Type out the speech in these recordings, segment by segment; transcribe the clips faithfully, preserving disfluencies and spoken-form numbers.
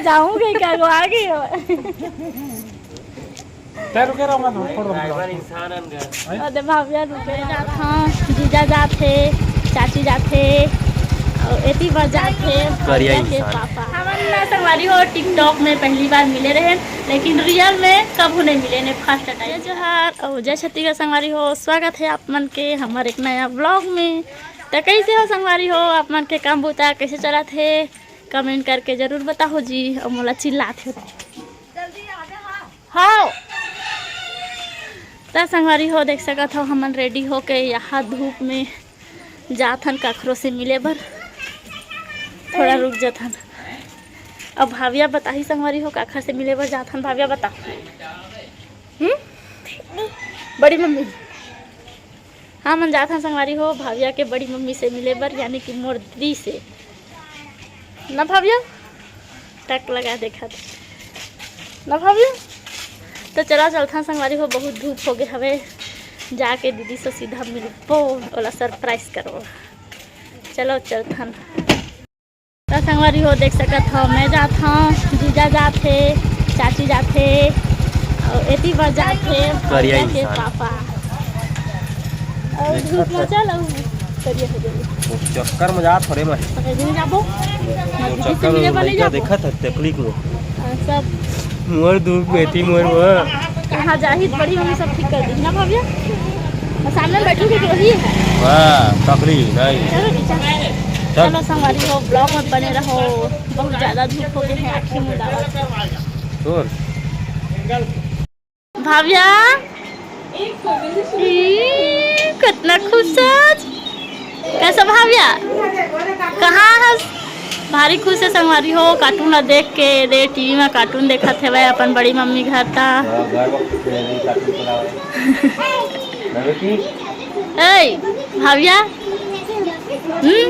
जाऊंगी क्या, वो आ गई हो। तै रुके रहो, मैं फोड़ दूंगा। अरे भाविया रुके। मैं जात हूँ, जीजा जात हे, चाची जात हे, और एती बर जात हे करिया भाविया के इंसान। पापा। हमन ना संगवारी हो TikTok में पहली बार मिले रहे, लेकिन real में कभू नहीं मिले ने, first time। जय जोहार और जय छत्तीसगढ़ संगवारी हो, स्वागत है आप मन के हमर एक नया vlog में। तो कैसे हो संगवारी हो, आप मन के काम बूता कैसे चलत हे, comment करके जरूर बताओ जी। और मोला चिल्लात हे। हाँ। त संगवारी हो, देख सकत हो, हमन ready होके यहाँ धूप में जात हन काखरो से मिले बर। थोड़ा रुक जात हन। अब भाविया बताही संगवारी हो, काखर से मिले बर जात हन। भाविया बता। हम्म? बड़ी मम्मी। हाँ, हमन जात हन संगवारी हो, भाविया के बड़ी मम्मी से मिले बर, यानी कि मोर दीदी से। ना भाविया? टक लगा देखत। ना भाविया? तो चला चलथन संगवारी हो, बहुत धूप हो गए हवे। जाके दीदी से सीधा मिलबो, ओला surprise करबो। चलो चलथन। तो संगवारी हो, देख सकत हो, मैं जात हूँ, जीजा जात हे, चाची जात हे, और एती बर जात हे करिया भाविया के इंसान। पापा। और धूप में चल, और करिया हो जाई। वो चक्कर में जात हो रे मैं। पकड़ के नहीं जाबो। वो मत चक्कर में लइका देखत है, तकलीफ में। हाँ, सब। मोर धूप में थी, मोर वो। कहाँ जाही, बड़ी मम्मी सब ठीक कर दी ना भाविया। और सामने बैठू के वही है। वाह, तकलीफ नहीं। चलो जी, चलो। चल। चलो संगवारी हो, vlog में बने रहो। बहुत ज्यादा धूप हो गए हैं, आँखें मुंदावत। छोड़। भाविया, ई, कितना खुश है आज। कैसा भाविया? कहाँ हस? भारी खुश है संगवारी हो, cartoon ला देख के। दे, TV में cartoon देखत हवय अपन बड़ी मम्मी घर ता। हाँ, घर में कुछ नहीं, cartoon चला रहे हैं। ए, भाविया? हम्म?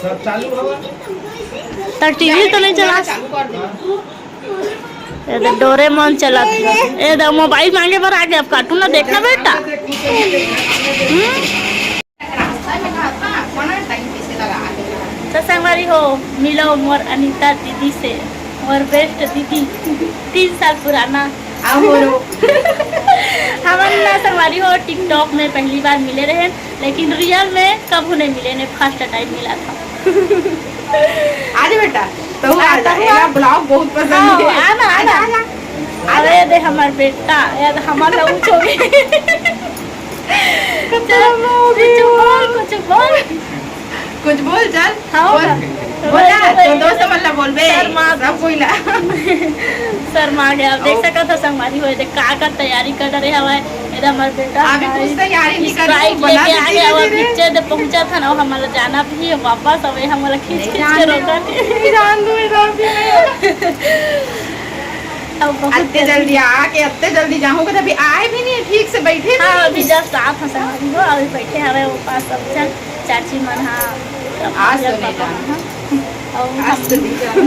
सब चालू हवा। तक TV तो नहीं चला? चालू कर दे। ये तो डोरेमोन चलत हे। ये तो mobile मांगे बर आ गया, अब cartoon ना देखना बेटा। हम्म? तो संगवारी हो, मिलो मोर अनिता दीदी से, मोर best दीदी, तीन साल पुराना। हमन ना संगवारी हो, TikTok में पहली बार मिले रहे, लेकिन real में कभू नहीं मिले ने, first time मिला था। आ जा बेटा, तो आ जा, तहु आ। एला vlog बहुत पसंद हाँ, है। आना, आना। आजा, आजा। अरे दे हमर बेटा, यार हमर ला ऊँच हो गई। कुछ बोल, कुछ बोल। कुछ बोल, चल। हाँ, बोल। हाँ। बोल ना, तो दोस्त मन ला बोलबे, शर्मा सब कोई ला। शर्मा गया। अब देख सकत हो संगवारी हो, देख का का तैयारी कर डरे हवय। ये तो हमर बेटा अभी कुछ तैयारी नहीं करे, strike बना लेके आ गया, अब पीछे दे पहुंचा था ना, हमला जाना भी है वापस, अब ये हमला खींच खींच के रोका थी। नहीं जान दो, इधर भी नहीं। अब बहुत अत्ते जल्दी आके, अत्ते जल्दी जाहूँ, कभी आए भी नहीं, ठीक से बैठे भी हाँ, नहीं। अभी just आत हस, अभी बैठे हवे वो पास सब जन। चाची मन हा, आज तो नहीं जाना। और आज तो नहीं जाना।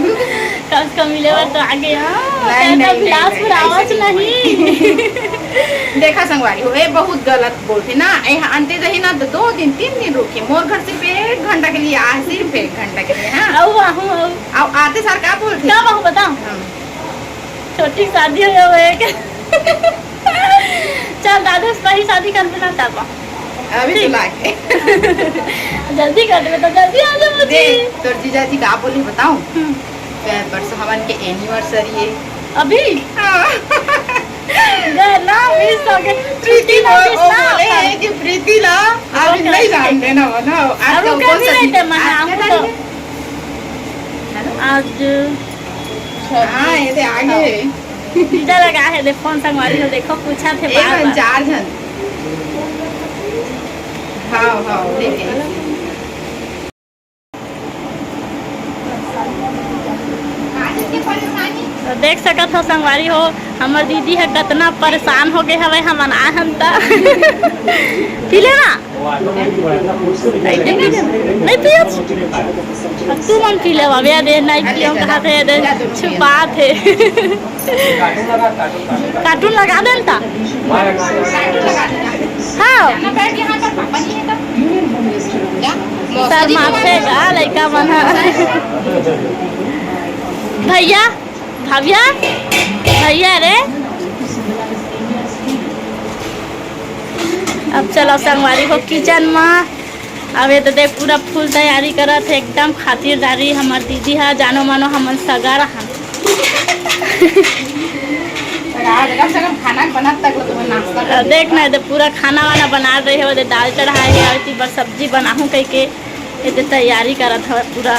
कम से कम मिले बर तो आगे, हाँ। नहीं, नहीं, बिलासपुर आवाज नहीं। देखा संगवारी हो, ये बहुत गलत बोलथे ना, ये आंटी रही ना तो दो दिन, तीन दिन रुकी, मोर घर सिर्फ एक घंटा के लिए आए, सिर्फ एक घंटा के लिए, हाँ। आओ, आओ, आओ। आओ, आते सार का बोलथे? का बाहू बताओ? हाँ। छोटी शादी हो गई है। चल दादा, उसका ही शादी कर देना तब। अभी तो ठीक। लागे। जल्दी कर दे तो जल्दी आ जाओ जी। देख, तोर जीजा जी का बोली बताऊं? हम्म। तो परसों हमन के anniversary है। अभी? हाँ। गए ना, miss हो गए। प्रीति छुट्टी ना ला, miss वो ना बोले कर। हैं कि प्रीति ला, अभी ओके, नहीं ओके। जान देना वो ना। आज अब तो उनका कौन भी सा नहीं दिन? थे, मना, आज हम क्या तो तारीख है? आज हाँ, ये दे आगे। जीजा लगा है, दे फोन संगवारी हो, देखो, पूछा थे एक बार मन बार। चार जन। हाँ, हाँ, ठीक है। तो देख सकत हो संगवारी हो, हमर दीदी ह कतना परेशान हो गए हवे, हमन आए हन त। पी ले ना। नहीं पियत? अब तू मन पी ले, अब ये दे नहीं पियो कहा थे, ये दे छुपा थे। Cartoon लगा दे न ता। हाँ। शर्माथे गा लइका मन ह। भैया, भैया, भैया रे। अब चलो संगवारी हो किचन में। अब ये तो देख पूरा फुल तैयारी करत हे, एकदम खातिरदारी हमर दीदी हा, जानो मानो हमन सगा रहन। रात कम से कम खाना बनत तक लो, तुम्हें नाश्ता कर देख ना, ये तो पूरा खाना वाना बना रहे हो, ये दाल चढ़ाए हे, और इतनी बार सब्जी बनाहूँ कह के ये तो तैयारी करत हवे पूरा।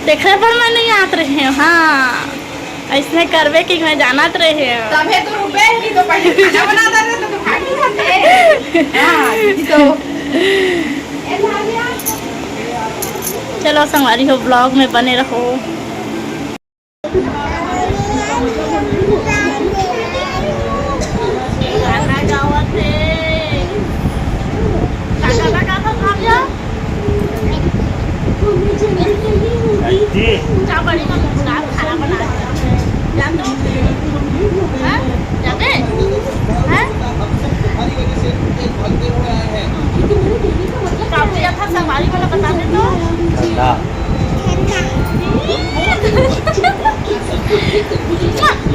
देखे बर मैं नहीं आत रहे हो, हाँ, ऐसने करबे कि मैं जानत रहे हो। तभे तो रुपए ही तो पहले खाना बना दे तो भागी खाते। हाँ, दीदी तो चलो संगवारी हो, vlog में बने रहो। गाना गावत हे। का गाना गावत भाभी? जी। जा बड़ी मम्मी बुला, खाना बना। जा तो। हाँ? जाते? हाँ? का पिया था, संगवारी वाला बता दे तो। ठंडा।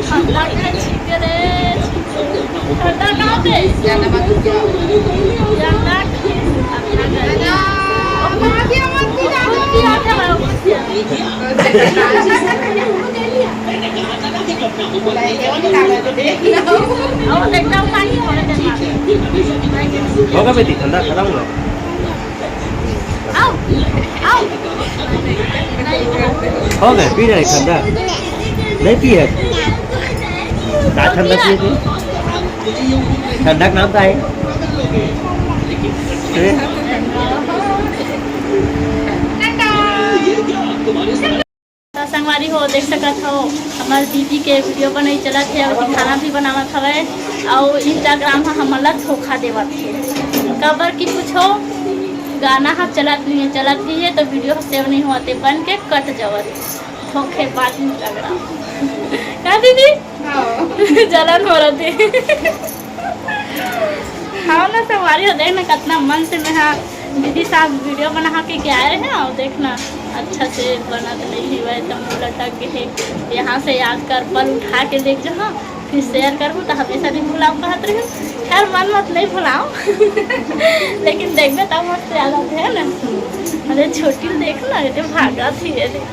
ठंडा के छींटे रे। ठंडा का होते? ज्यादा बात क्या? ज्यादा। होगा बेटी, ठंडा खत्म हुआ। हो गए, पी रहे ठंडा? नहीं पिए? का ठंडा पिए थे? ठंडा के नाम का है? हैं? त संगवारी हो, देख सकत हो, हमर दीदी के वीडियो बनई चलत हे, अउ खाना भी बनावत हवय, अउ Instagram ह हमन ला धोखा देवत हे। काबर कि कुछो गाना ह चलत नहीं हे, चलत नहीं हे, तो वीडियो ह save नहीं होवत हे, बन के कट जावत हे। धोखेबाज Instagram। का दीदी? हाँ। जलन हो रहा थे। हाँ ना, संगवारी हो, देख ना, कितना मन से मैं, हाँ, दीदी साथ वीडियो बना के गए रहे, और देख ना, अच्छा से बनत नहीं हुआ है, तो मुंह लटक गए है। यहाँ से यादगार पल उठा के देख जो, हाँ, फिर share करबू तो हमेशा नहीं भुलाओ कहत रही। खैर, मन मत नहीं भुलाओ। लेकिन देखबे तब मस्त याद आते है ना। अरे छोटी देख ना, ये भागा थी, ये देख।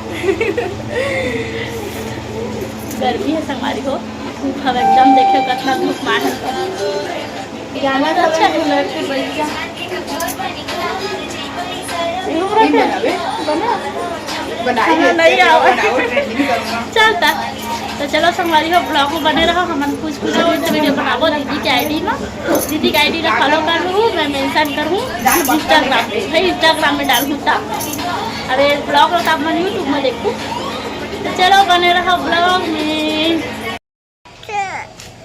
गर्मी है संगवारी हो, धूप हवे एकदम, देखियो कितना धूप मार है। गाना तो अच्छा है। बनाए हाँ, नहीं आवा। चलता। तो चलो संगवारी हो, vlog में बने रहो, हमन कुछ कुछ वीडियो बनाबो दीदी के आईडी में। दीदी के आईडी ला follow कर लूँ, मैं mention करूँ Instagram पे, भाई Instagram में डालूँ तब। अरे vlog ला तो आप मन YouTube में देखो। तो चलो बने रहो vlog में।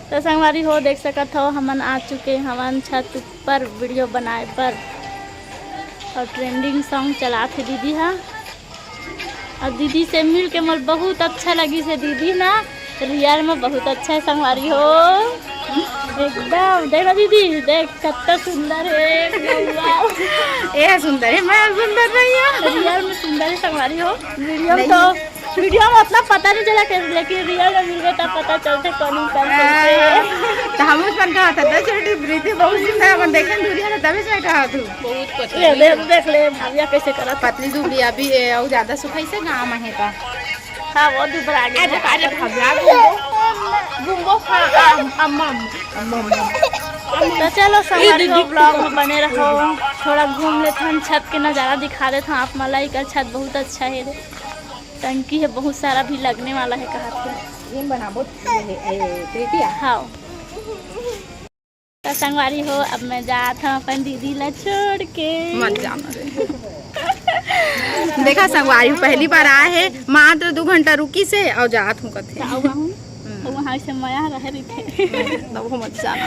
तो संगवारी हो, देख सकत हो, हमन आ चुके हवन छत ऊपर वीडियो बनाए बर, और trending song चलात हे दीदी हा। और दीदी से मिल के मोर बहुत अच्छा लगिस हे। दीदी ना real में बहुत अच्छा है संगवारी हो, एकदम। देख ना दीदी, देख कत्ता सुंदर है, वाह। ये सुंदर है, मैं सुंदर नहीं हूँ। Real में सुंदर है संगवारी हो, वीडियो में तो वीडियो में उतना पता नहीं चला, लेकिन real में मिलबे तब पता चलथे कौन इंसान कैसे है। हाँ, तो हम उस मन कहा था, दस छोटी प्रीति बहुत सुंदर है, अपन देखे दूरिया में तभी से कहा तू। बहुत पतली। ये देख, देख ले भाभिया कैसे करत। पतली दुबली अभी, ए, अउ ज्यादा सुखाई से गाँव में है का? हाँ, वो दुबरा गए। अरे, अरे, भाभिया गुम्बो, गुम्बो, हाँ, अम, अम, अम, अम, अम। तो चलो, संगवारी हो, vlog में बने रहो। थोड़ा घूम लेथन, छत के नजारा दिखा देथन आप मन ला। एकर छत बहुत अच्छा है रे। टंकी है, बहुत सारा भी लगने वाला है, कहा थे। ये बनाबो, ये, ये, ये, प्रीतिया। हाँ। तो संगवारी हो, अब मैं जात हूँ अपन दीदी ला छोड़ के। मत जाना रे। देखा संगवारी हो, पहली बार आए है, मात्र दो घंटा रुकी से और जात हूँ कथे। जाओ वहाँ। हम्म। तो वहाँ से मया रहे रही थे। हम्म, तब वो मत जाना।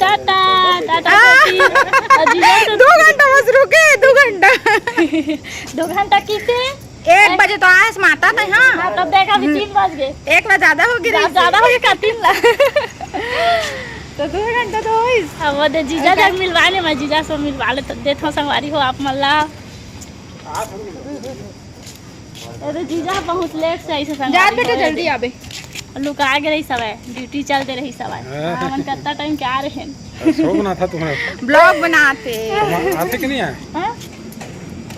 टाटा, टाटा आ! करती। और जीजा से दो घंटा बस रुके, दो घंटा। दो घंटा किसे? एक बजे तो आयस माता तै, हाँ। हाँ, तब देख, अभी हम्म। तीन बज गए। एक ला ज्यादा हो गई जा-, रही। ज्यादा हो गई का, तीन ला। तो दो घंटा तो होइस। अब वो दे जीजा ऐसा जग मिलवा ले, मैं जीजा से मिलवा ले, तो देत हूँ संगवारी हो आप मन ला। अरे जीजा बहुत लेट से ऐसे संग जात बेटा, जल्दी आबे। लुका गे रही सवय, ड्यूटी चलते रही सवय। हाँ। हमन कत्ता टाइम के आ रहे हैं। सोच ना था तुम्हें। ब्लॉग बनाते। आते कि नहीं आए? हाँ?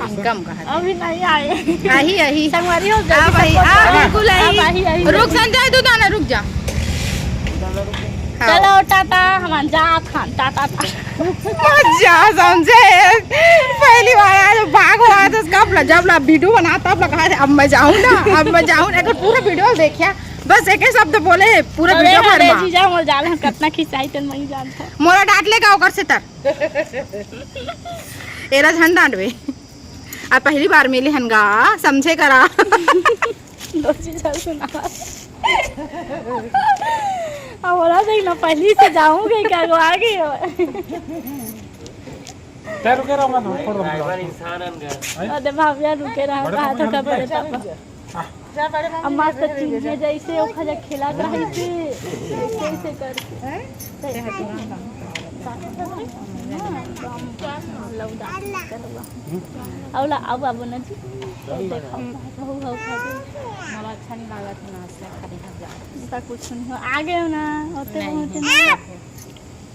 हम कम कहा। अभी नहीं आए। आही, आही। संगवारी हो, जल्दी आ भाई, support आ करो। बिल्कुल आही। अब आही, आही। रुक संजय, तू जाना, रुक जा। हाँ। चलो टाटा, हम जात हन, टाटा, टाटा। मत जा संजय, पहली बार आज भाग हुआ तो कब ला, जब ला वीडियो बना तब लगा, अब मैं जाऊँ ना, अब मैं जाऊँ ना। अगर पूरा वीडियो देखिया, बस एक ही शब्द बोले पूरा अरे वीडियो भर अरे मा। जीजा मोर जाल हम कतना खिंचाई तन मई जानता। मोला डांट लेगा ओकर से तर। एला झन डांटबे। आ पहली बार मिले हन गा, समझे करा। दो चीज और सुना। अब बोला देख ना, पहली से जाऊंगी क्या, वो आ गई हो। तै रुके रहो, मैं फोड़ दूंगा। ड्राइवर इंसान अनगर। अरे भाभिया रुके रहो, बड़े कहा पापा था यहाँ कब बड़े पे। पापा? हाँ। अब मस्त चीज है, जैसे ओखा जा खिला रही थी, ऐसे ऐसे करके। हैं? अउला, अब आबो ना जी। देखो, हम्म। बहू, बहू खा के। मोला अच्छा नहीं लागत है नाश्ता खाली घर जा। ऐसा कुछ नहीं हो, आ गए हो ना, होते नहीं, होते नहीं। नहीं।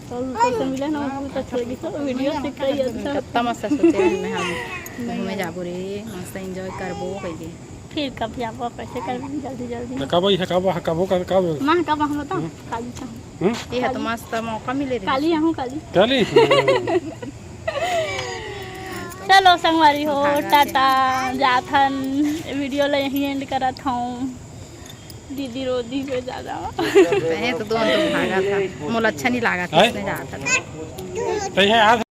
तो उनको से मिले ना, वो तो अच्छा लगी, तो वीडियो से कई अच्छा। कत्ता मस्त सोचे रहे मैं, हम घूमे जाबो रे, मस्त एंजॉय करबो कहिके। फिर कब जाबो, कैसे करबो, जल्दी जल्दी। कब आई है, कब, कब, कब, कब? माँ, कब हम बताओ? हम्म। काली था। हम्म? ये है तो मस्त मौका मिले रे। काली आहूँ, काली। काली? चलो संगवारी हो, हाँ। टाटा, जाथन, वीडियो ला यहीं एंड करत हूँ। दीदी रोदी पे ज्यादा। कहे तो दोनों तो भागा था, मोला अच्छा नहीं लगा था, आए? इसने जाता था। तो ये आज